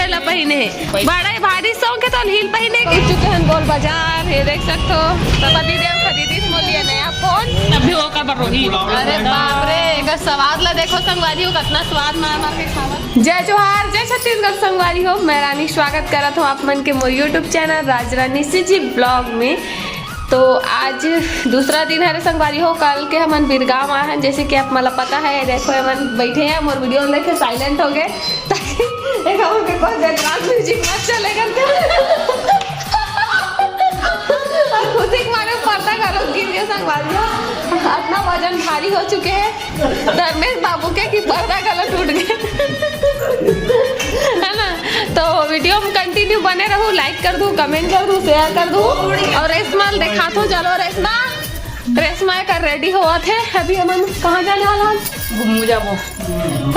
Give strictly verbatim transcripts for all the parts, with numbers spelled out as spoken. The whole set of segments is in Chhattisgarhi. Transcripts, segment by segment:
ला पहिने हे। बड़ा ही भारी शौक है तो हील पहिने के। पहुंच चुके हैं गोल बाजार, ये देख सकते हो। तो अभी देव खरीदी मोर लिए नया फोन। अभी ओकर बर रोही। अरे बाप रे, एकर स्वाद ला देखो संगवारी हो, कितना स्वाद मार मार के खावत। जय जोहार, जय छत्तीसगढ़ संगवारी हो, मैं रानी स्वागत करत हूँ आप मन के मोर YouTube चैनल राज रानी सीजी ब्लॉग में। तो आज दूसरा दिन हरे संगवारी हो, कल के हमन बिरगांव आए हन, जैसे कि आप मन ला पता है। देखो, हमन बैठे हैं, मोर वीडियो देखे साइलेंट हो गए, ताकि एक हमन के कोई बैकग्राउंड म्यूजिक मत चले करके। और खुशी के मारे पर्दा घलो गिर गए संगवारी हो, इतना वजन भारी हो चुके हैं। धर्मेश बाबू के कि पर्दा घलो टूट गए। है ना? तो वीडियो में कंटिन्यू बने रहू, लाइक कर दू, कमेंट कर दू, शेयर कर दू। और रेशमा ल दिखात हूँ, चलो रेशमा, रेशमा एकर रेडी होवत हे। अभी हमन कहाँ जाने वाला हन? घूमू जाबो।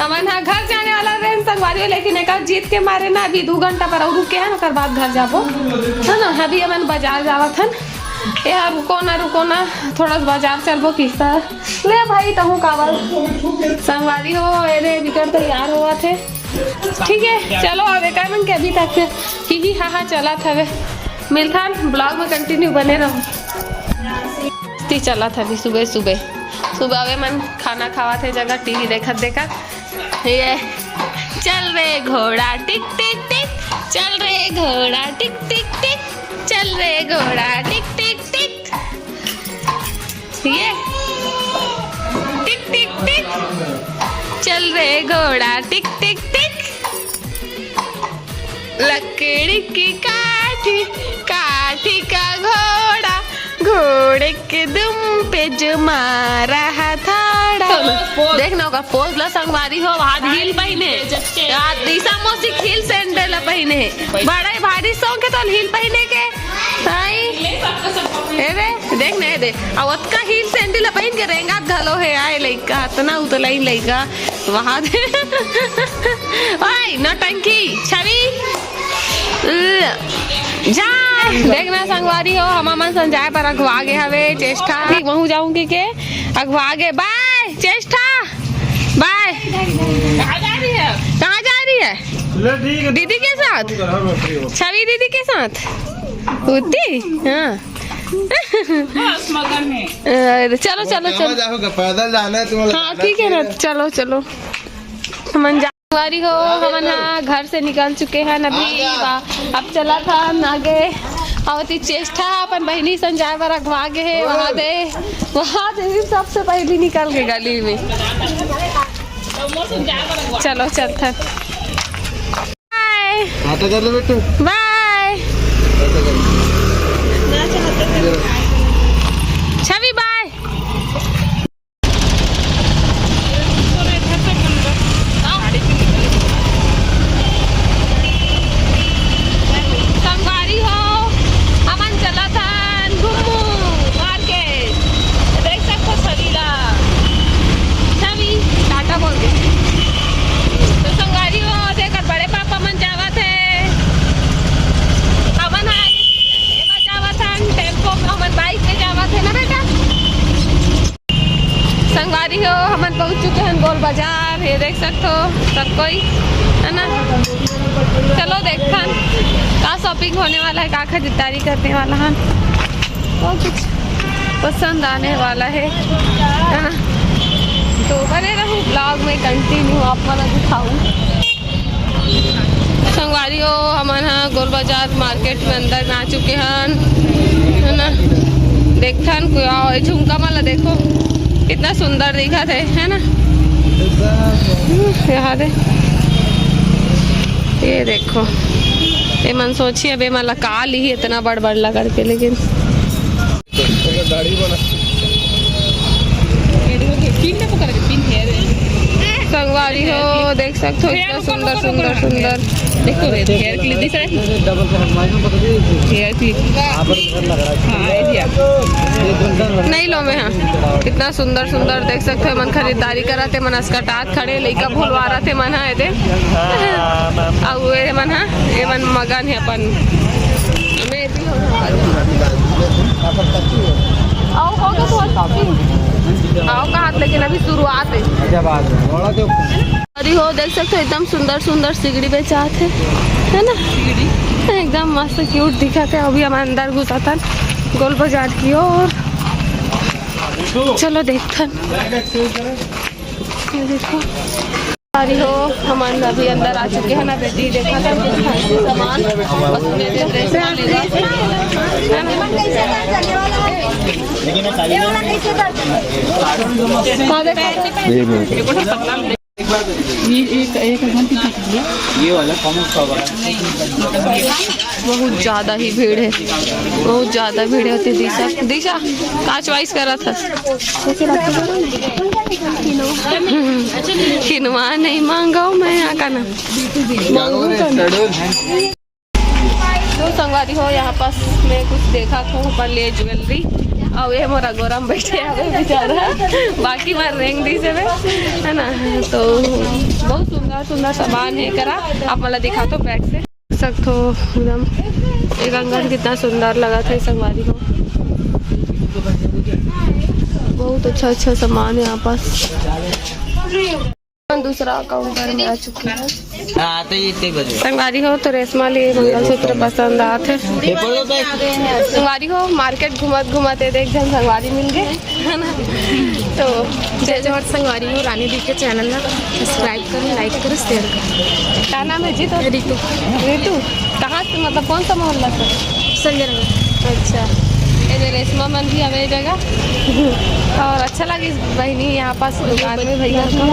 हमन हा घर जाने वाला रहे संगवारी हो, लेकिन एक जीत के मारे ना अभी दो घंटा पर और रुके हैं, ओकर बाद घर जाबो, है ना? अभी हमन बाजार जावत हन। यार रुको ना, रुको ना, थोड़ा सा बाजार चलबो किस्ता। ले भाई, तहूँ काबर संगवारी हो, एरे बिकट तैयार होवत हे। ठीक है, चलो, अब एक मन के अभी तक ही ही हा हा चलत हवे। मिलथन ब्लॉग में, कंटिन्यू बने रहो। ती चलत हवे सुबह सुबह, सुबह अवे मन खाना खावत हे, जगह टीवी देखत देखत। ये चल रे घोड़ा टिक टिक टिक, चल रे घोड़ा टिक टिक टिक, चल रे घोड़ा टिक टिक टिक। ये टिक टिक टिक, चल रे घोड़ा टिक टिक टिक। लकड़ी की काठी, काठी का घोड़ा, घोड़े के दुम पे जो मारा हथौड़ा। Pose, pose। देख ना ओकर पोज ला संगवारी हो, हाथ हील पहिने। जब के यार, दिशा मौसी हील सैंडल ला पहिने हे। बड़ा ही भारी शौक है तो हील पहिने के। ताई। ले सबको, सबको। ए दे, देख ना, ए दे। अब ओतका हील सैंडल ला पहिन के रेंगात घलो हे, आए लइका, अतना उतलाइन लइका। वहाँ दे। ओए, नौटंकी, छवि। ल-, जा। देखना संगवारी हो, हम मन संजाय पर अगवा गे हवे, चेष्टा। ठीक, वहूँ जाऊंगी के अगवा गे। बाय, चेष्टा। बाय। कहाँ जा रही है? कहाँ जा रही है? ले ठीक है। दीदी के साथ? हाँ, मैं free हूँ। छवि दीदी के साथ? होती? हाँ। बस मगन है। अरे, चलो, चलो, चलो। जाओगे, पैदल जाना है तुम्हें? हाँ, ठीक है ना, चलो, चलो। हमन जा-, संगवारी हो, हमन हा घर से निकल चुके हैं अभी। अब चलत हन आगे। अवती चेष्टा अपन बहिनी संजाय बर अगवा गे हे, वहाँ दे, वहाँ दे सबसे पहली निकल के गली में। चलो, चलथन। बाय। टाटा कर लो बेटू। बाय। छवि, बाय। संगवारी हो, हमन चलत हन घुम्मू मार्केट। देख सकथो छवि ला। छवि, टाटा बोल दे। तो संगवारी हो, देख बड़े पापा मन जावत हे। हमन हा एमा जावत हन, टेम्पो में, हमन बाइक में जावत हे ना बेटा। संगवारी हो, हमन पहुंच चुके हैं गोल बाजार। ये देख सकते हो सब कोई, है ना। चलो देखथन का शॉपिंग होने वाला है, का खरीदारी करने वाला है। बहुत कुछ पसंद आने वाला है, है ना। तो बने रहू ब्लॉग में, कंटिन्यू आप मन दिखाऊं। संगवारी हो, हमन ह गोल बाजार मार्केट में अंदर ना चुके हन, है ना। देखथन, कोई आओ, ये झुमका मन ला देखो, कितना सुंदर दिखत हे, है ना। यहाँ दे, ये देखो, ये मन सोची अब ये मन ला का ली इतना बड़ बड़ ला करके, लेकिन दाढ़ी बना। पिन ना पकड़ के, पिन हेयर। संगवारी हो, देख सकते हो, इतना सुंदर, सुंदर, सुंदर। देखो रे, हेयर क्लिप दिस रहा है? Double hair clip. हाँ, ये दिया। नहीं लो मैं, हाँ। इतना सुंदर, सुंदर देख सकते हो, मन खरीदारी करत हे, मन अस्कटात खड़े, लइका भुलवा रहा थे, मन हा, ये दे। अउ ये मन हा, ये मन मगन हे अपन। मैं आओ, हो गया तुम्हारा शॉपिंग? आओ कहा, लेकिन अभी शुरुआत है। अरे हो, देख सकते हो, एकदम सुंदर सुंदर सिगड़ी बेचात हे। है ना, एकदम मस्त क्यूट दिखत हे। अभी हम अंदर घुसत हन गोल बाजार की ओर। चलो देखथन। ये देखो, सारी हो, हमन अभी अंदर आ चुके हैं ना बेटी, देखा था कुछ खाने के सामान, बस ये जो ड्रेस वाले हैं, है ना? कहाँ देखा? ये एक, एक घंटे तक ये वाला कौन सा वाला? बहुत ज्यादा ही भीड़ है, बहुत ज्यादा भीड़ होती है। दिशा, दिशा, का चॉइस करा था? किनवा नहीं मांगा हूँ मैं यहाँ का ना। तो संगवारी हो, यहाँ पास मैं कुछ देखा था, ऊपर लिए ज्वेलरी, और ये मोरा गोरम बैठे हवे बेचारा, बाकी मार रेंग दी से, है ना। तो बहुत सुंदर सुंदर सामान है करा, आप मला दिखा तो बैक से। सकथो एकदम, ये कंगन कितना सुंदर लगा था संगवारी हो। बहुत अच्छा अच्छा सामान है यहाँ पास। दूसरा काउंटर में आ चुके हैं। हाँ, तो ये इतने बजे। संगवारी हो तो रेशमा लिए मंगलसूत्र पसंद आते। संगवारी हो, मार्केट घूमत घूमत ये देख जन संगवारी मिल गए। है ना? तो जय जोहार संगवारी हो, रानी दी के चैनल ला सब्सक्राइब करो, लाइक करो, शेयर करो। का नाम है जी तो? रितु। रितु, कहाँ से, मतलब कौन सा मोहल्ला से? संजय नगर। अच्छा, ये जो रेशमा मन भी हवे जगह। और अच्छा लगे बहनी यहाँ पास दुकान में भैया का।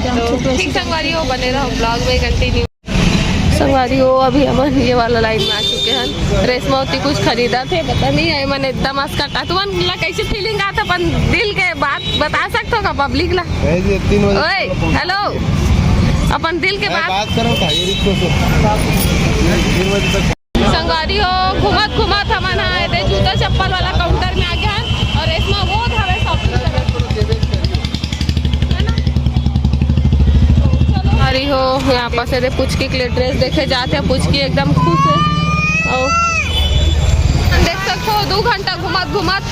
तो ठीक संगवारी हो, बने रहो ब्लॉग में कंटिन्यू। संगवारी हो, अभी हमन ये वाला लाइन में आ चुके हैं। रेशमा होती कुछ खरीदा थे, पता नहीं है, मन एकदम आस कटा। तुमन ला कैसे फीलिंग आता अपन दिल के बात बता सकते हो का पब्लिक ला? ओए, हेलो, अपन दिल के बात। बात करो भाई, रिक्शे से। संगवारी हो, घूमत घूमत हमन हा एदे जूता चप्पल वाला काउंटर में आ गया है और रेशमा बहुत हवे शॉपिंग करे। अरे हो, यहाँ पास एदे पुचकी के लिए ड्रेस देखे जाते हैं। पुचकी एकदम खुश है। और हम देख सकते हो, दो घंटा घुमत घुमत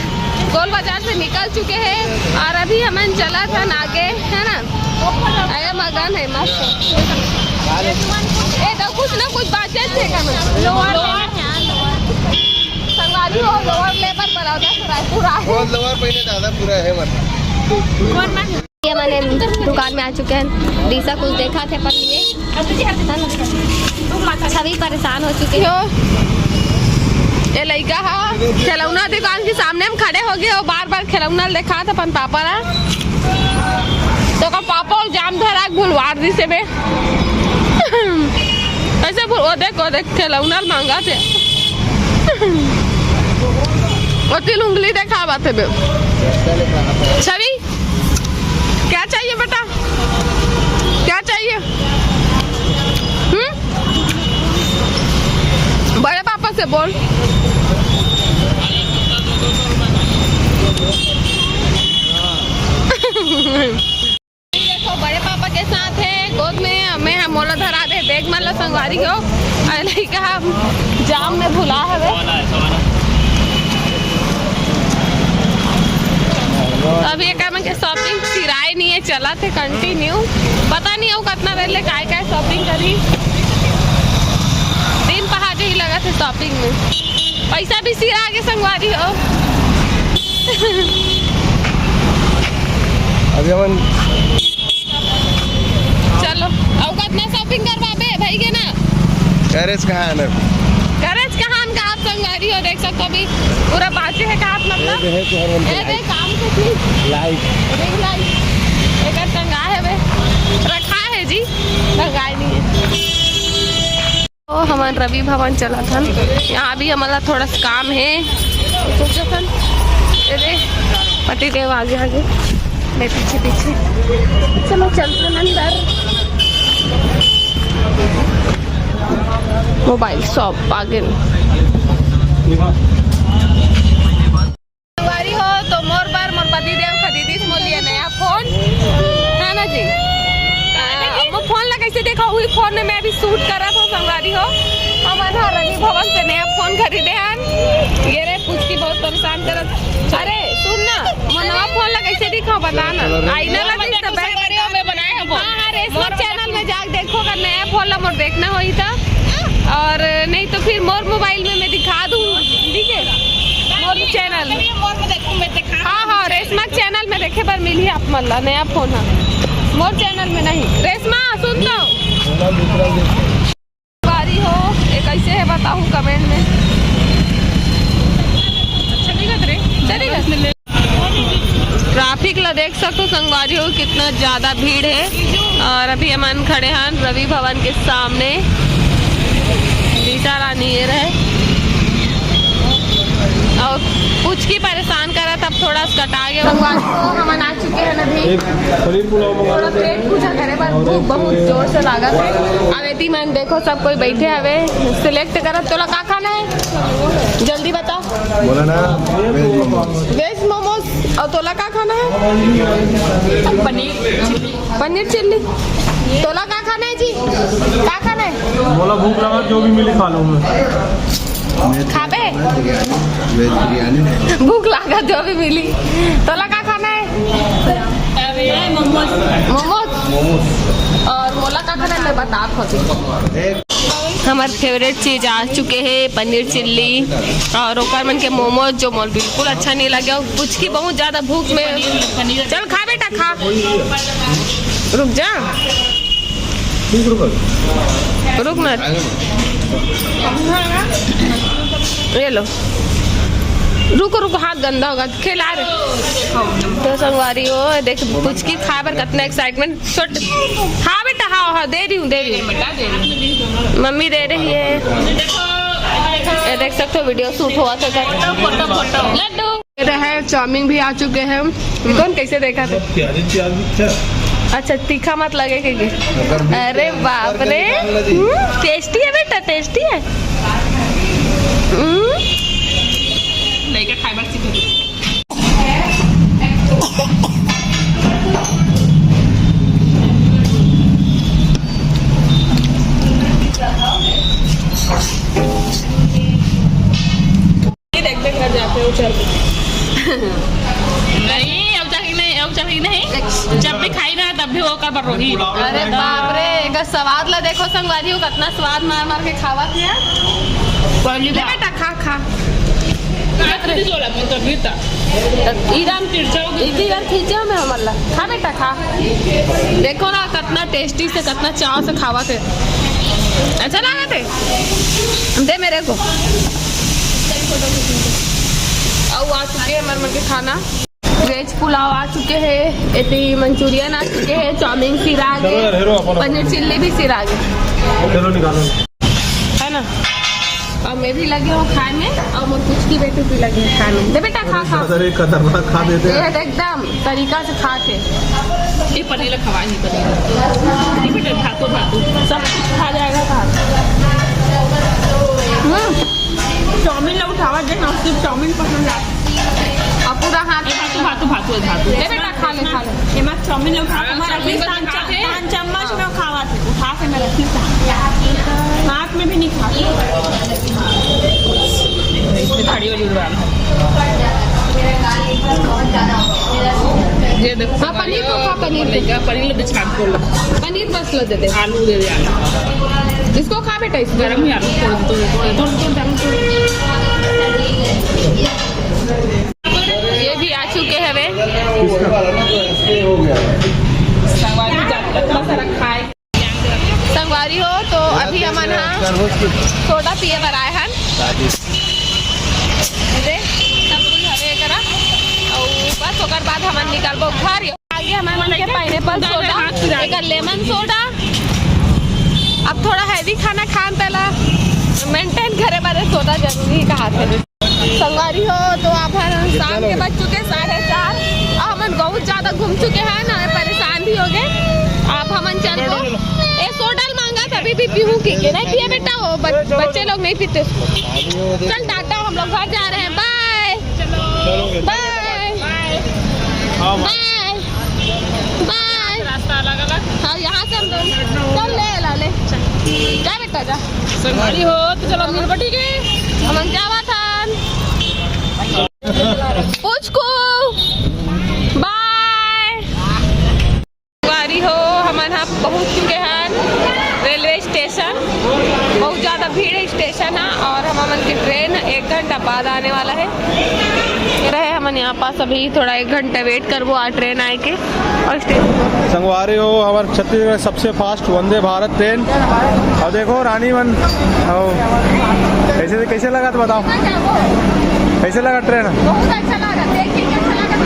गोल बाजार से निकल चुके हैं और अभी हमन चलत हन आगे, है ना? अरे मगन है मस्त। ए तो कुछ ना कुछ बात थे का ना? Lower, lower. संगवारी हो, लोअर लेबर बड़ा होता है, पूरा है। बहुत लोअर पहले दादा पूरा है मतलब। ये मैंने दुकान में आ चुके हैं। दिशा कुछ देखा थे पर लिए, है ना? सभी परेशान हो चुके हैं। ये लइका हा खिलौना दुकान के सामने में खड़े हो गए, वो बार बार खिलौना देखा था अपन पापा ला। तो का पापा और जाम धरा के भुलवार दिसे बे। ऐसे भुल-, वो देख, वो देख, खिलौना मांगा थे। वो तिल उंगली देखा बात है बे। छवि, क्या चाहिए बेटा? क्या चाहिए? हम्म? बड़े पापा से बोल। देखो, बड़े पापा के साथ है, गोद में, मैं हम मोला धरा दे, बैग मन ला संगवारी हो। अरे लइका हम जाम में भुला हवे। अभी एक मन के शॉपिंग सिराए नहीं है, चला थे कंटिन्यू। पता नहीं हो कितना देर ले काय काय शॉपिंग करी। दिन पहाड़ ही लगा थे शॉपिंग में। पैसा भी सिरा आगे संगवारी हो। अभी हमन चलो, अउ कतना शॉपिंग करवाबे भाई के ना? गैरेज कहाँ है ना? गैरेज कहाँ का आप संगवारी हो, देख सकते हो अभी पूरा बाचे है का आप मतलब? ये है तो हर ए, देख, काम से ठीक। लाइट। Ring light. एकर टंगा है बे, रखा है जी, टंगाए नहीं है। तो हमन रवि भवन चलत हन, यहाँ भी हमन ला थोड़ा सा काम है। सोचत हन, अरे पति देव आगे आगे, मैं पीछे पीछे। चलो चलते हैं अंदर। मोबाइल शॉप आगे। संगवारी हो, तो मोर बर मोर पति देव खरीदिस मोर लिए नया फोन, है ना जी? आ, वो फोन ला कैसे देखा, वही फोन में मैं अभी शूट करा था संगवारी हो। हमन हा रवि भवन से नया फोन खरीदे हन। ये रे पुचकी बहुत परेशान करत। अरे सुन ना, मोर नवा फोन ला कैसे दिखाओ बता ना। आईना ला देख तो बैठ। हाँ, हाँ, रेशमा चैनल में जाके देखो अगर नया खोला मोर देखना होही त, और नहीं तो फिर मोर मोबाइल में मैं दिखा दूँ, ठीक है? मोर चैनल। हाँ, हाँ, रेशमा के चैनल में देखे बर मिलही आप मन ला नया फोन ह। मोर चैनल में नहीं। रेशमा, सुन तो। संगवारी हो, ये कैसे है बताहू कमेंट में। अच्छा नहीं लग रहे। चलेगा। ट्रैफिक ला देख सकथो संगवारी हो, कितना ज्यादा भीड़ है। और अभी हमन खड़े हन रवि भवन के सामने। बेचारा नियर है और कुछ की परेशान करा, तब थोड़ा सा कटा गया। संगवारी हो, हमन आ चुके हैं अभी। एक पनीर पुलाव मंगा थोड़ा लेते हैं। पेट पूजा करे बर भूख बहुत जोर से लागत है। अब एती मन देखो, सब कोई बैठे हवे, सिलेक्ट करत। तोला का खाना है, जल्दी बता। बोला ना, वेज मोमोज। वेज मोमोज। और तोला का खाना है? पनीर चिल्ली। पनीर चिल्ली। तोला का खाना है जी? का खाना है? बोला भूख लगा, जो भी मिली खा लूँ मैं। खाबे? बिरयानी, वेज बिरयानी। भूख लगा, जो भी मिली। तोला का खाना है? अरे मोमोज। मोमोज। मोमोज। और मोला का खाना है, मैं बता खुद। हमर फेवरेट चीज आ चुके हे पनीर चिल्ली, और ओकर मन के मोमोज, जो मोर बिल्कुल अच्छा नहीं लगे। और कुछ की बहुत ज्यादा भूख में। चल खा बेटा, खा। रुक जा। रुक ना। ये लो। रुको, रुको, हाथ गंदा होगा। खिला रे। तो संगवारी हो, देख, कुछ की खाए बर कितना एक्साइटमेंट। छोट, हाँ बेटा, हाँ, हाँ, दे रही हूँ, दे रही हूँ। मम्मी दे रही है। ये देख सकते हो, वीडियो शूट हुआ था घर। लड्डू। ये रहे, चाउमीन भी आ चुके हैं। कौन कैसे देखा था? प्यारी प्यारी। अच्छा, तीखा मत लगे कि। अरे बाप रे। हम्म, टेस्टी है बेटा, टेस्टी है। हम्म। लइका खाए बर सीखे। देख, देख, घर जाके उछल। नहीं, अब जाके नहीं, अब जाके नहीं। जब भी खाई ना, तब भी वो कर रोही। अरे बाप रे, एकर स्वाद ला देखो संगवारी हो, कितना स्वाद मार मार के खावत है। पहली ले बार। बेटा, खा, खा। काट दे जोला, मैं तभी था। इधर तिरछा हो गया। इधर खींचे हो मैं हमारा। खा बेटा, खा। देखो ना, कितना टेस्टी से, कितना चाव से खावत है। अच्छा लागत है? दे मेरे को। अउ आ चुके हैं हमारे मन के खाना। वेज पुलाव आ चुके हैं, एती मंचूरियन आ चुके हैं, चाउमीन सिरा आगे, चलो यार, हेरो अपन पनीर चिल्ली भी सिरा आगे। चलो निकालो। है ना? और मैं भी लगे हूँ खाए में, और मोर कुछ की बेटी भी लगे है खाए में। दे बेटा, खा, खा। अरे खतरनाक खा देते हैं। ये एकदम तरीका से खाते। ये पनीर खवा ही पनीर। ये बेटा, भातू, भातू। सब कुछ खा जाएगा भात। हम्म। चाउमीन ला उठावा दे ना, सिर्फ चाउमीन पसंद आते। अब पूरा हाथ ये भातू, भातू, भातू, भातू। दे बेटा, खा ले, खा ले। ये मत चाउमीन ला उठा, हाँ, तुम्हारा चाउमीन भी बस तान खा चा-, ले। तान चम्मच में खावा थे, उठा के मैं रखी था। हाथ में भी नहीं खाती। इसमें खड़ी वाली उड़ान। ये देखो, हाँ, पनीर को खा, पनीर को। पनीर ला बिछा के लो। पनीर बस ला दे दे। आलू दे दे, आलू। इसको खा बेटा, इसको। गरम ही आलू, तोड़, तोड़, तोड़, तोड़, तोड़, तोड़, तोड़। ये भी आ चुके हवे। संगवारी हो, जात कितना सारा खाए। संगवारी हो, तो अभी हमन हा सोडा पिए बर आए हन। दे, सब कुछ हवे एकरा। अउ बस ओकर बाद हमन निकलबो घर। आगे हमन मन के पाइनएप्पल सोडा, एकर लेमन सोडा। अब थोड़ा हैवी खाना खान तेला मेंटेन करे बर सोडा जरूरी कहा थे। संगवारी हो, तो अब हर शाम के बज चुके साढ़े चार। अब हमन बहुत ज्यादा घूम चुके हैं ना, परेशान भी हो गए। अब हमन चलबो। ए, सोडा ल मांगा था, अभी भी पीहूं की के नहीं पिए बेटा, वो बच-, बच्चे लोग नहीं पीते। चल टाटा, हम लोग घर जा रहे हैं, बाय। बाय। हाँ, बाय। बाय। रास्ता अलग अलग। हाँ, यहाँ से हम दोनों। चल ले ला ले। जा बेटा जा। संगवारी हो तो चलो मिल बटी के। हमन जावा थान। पूछ को। बाय। संगवारी हो, हमन ह पहुंच चुके हन रेलवे स्टेशन, बहुत ज्यादा भीड़ है स्टेशन ह, और हमन के ट्रेन एक घंटा बाद आने वाला है। रहे हमन यहाँ पास अभी थोड़ा एक घंटा वेट करबो आ ट्रेन आए के। और स्टेशन संगवारी हो, हमारे छत्तीसगढ़ सबसे फास्ट वंदे भारत ट्रेन। और देखो रानी मन, आओ। कैसे, कैसे लगा तो बताओ, कैसे लगा ट्रेन? बहुत अच्छा लगा, देख के कैसा लगा?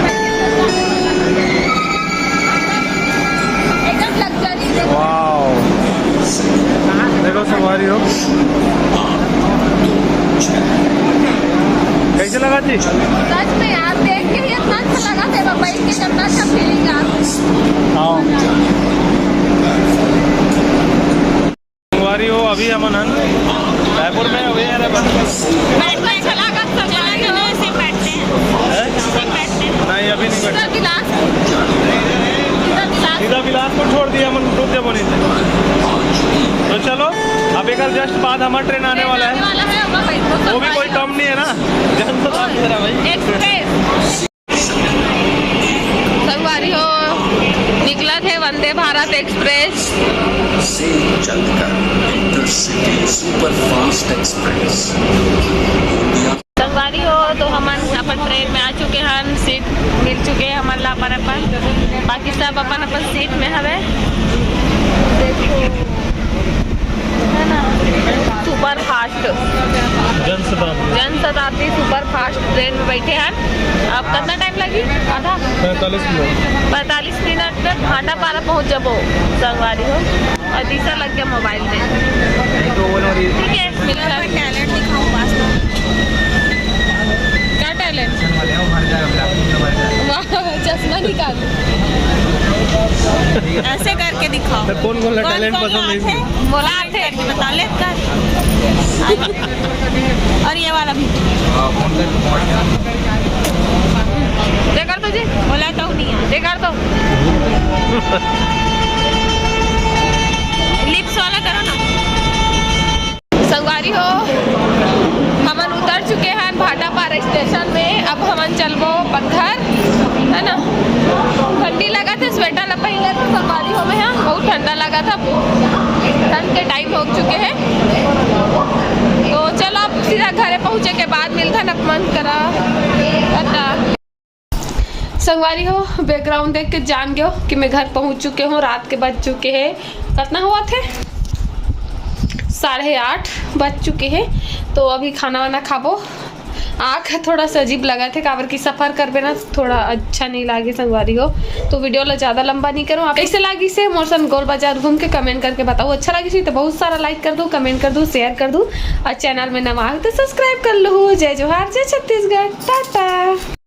एकदम लग्जरी। वाओ, देखो संगवारी हो, कैसे लगा जी? सच में यार, देख के ही इतना अच्छा लगा थे, बैठ के कितना अच्छा फीलिंग आ। हाँ। संगवारी हो, अभी हमन हन रायपुर में, अभी यार अपन बैठ के अच्छा लगा, सब लगा के ना ऐसे बैठते हैं। हैं? ऐसे बैठते हैं। नहीं, अभी नहीं बैठते। सीधा बिलासपुर। सीधा बिलासपुर। सीधा बिलासपुर छोड़ दिया हमन, रुक जाबो नहीं। तो चलो, अब एक जस्ट बाद हमारा ट्रेन आने वाला है। आने वाला है, अब भाई, वो वो भी कोई कम नहीं है ना, जन तो भाई। एक्सप्रेस। संगवारी हो, निकलत हे वंदे भारत एक्सप्रेस। से चलकर इंटरसिटी सुपरफास्ट एक्सप्रेस। संगवारी हो, तो हमन अपन ट्रेन में आ चुके हन, सीट मिल चुके हैं हमन ला अपन अपन, बाकी सब अपन अपन सीट में हवे। देखो, है ना, super fast Janshatabdi. Janshatabdi super fast train में बैठे हन। अब कितना टाइम लगी? आधा? पैंतालीस मिनट। पैंतालीस मिनट में भाटापारा पहुंच जाबो संगवारी हो। और तीसरा लग गया मोबाइल में। ठीक है, मिलकर टैलेंट दिखाऊं पास में। क्या टैलेंट? वाह, चश्मा निकाल। ऐसे करके दिखाओ। तो कौन कौन सा कौन टैलेंट कौन पसंद है ला इसमें? है? बोला थे। करके बता ले कर। और ये वाला भी। देखा तो जी? बोला तो नहीं है। देखा तो। लिप्स वाला करो ना। संगवारी हो, हमन उतर चुके हैं भाटापारा स्टेशन में। अब हमन चलबो अपन घर, है ना। ठंडी लगा थे, स्वेटर ला पहन लेते संगवारी हो में, हाँ, बहुत ठंडा लगा था, ठंड के टाइम हो चुके हैं। तो चलो, अब सीधा घरे पहुँचे के बाद मिलथन, अपन करा। संगवारी हो, बैकग्राउंड देख के जान गयो कि मैं घर पहुंच चुके हूँ। रात के बज चुके हैं, कितना हुआ थे, साढ़े आठ बज चुके हैं। तो अभी खाना वाना खाबो। आँख थोड़ा सा अजीब लगा थे, काबर कि सफर करबे ना, थोड़ा अच्छा नहीं लागे संगवारी हो। तो वीडियो ला ज्यादा लंबा नहीं करूँ। आप कैसे लागिस हे मोर संग गोल बाजार घूम के, कमेंट करके बताओ। अच्छा लागिस हे तो बहुत सारा लाइक कर दो, कमेंट कर दो, शेयर कर दो, और चैनल में नवा हो तो सब्सक्राइब कर लो। जय जोहार, जय छत्तीसगढ़, टाटा।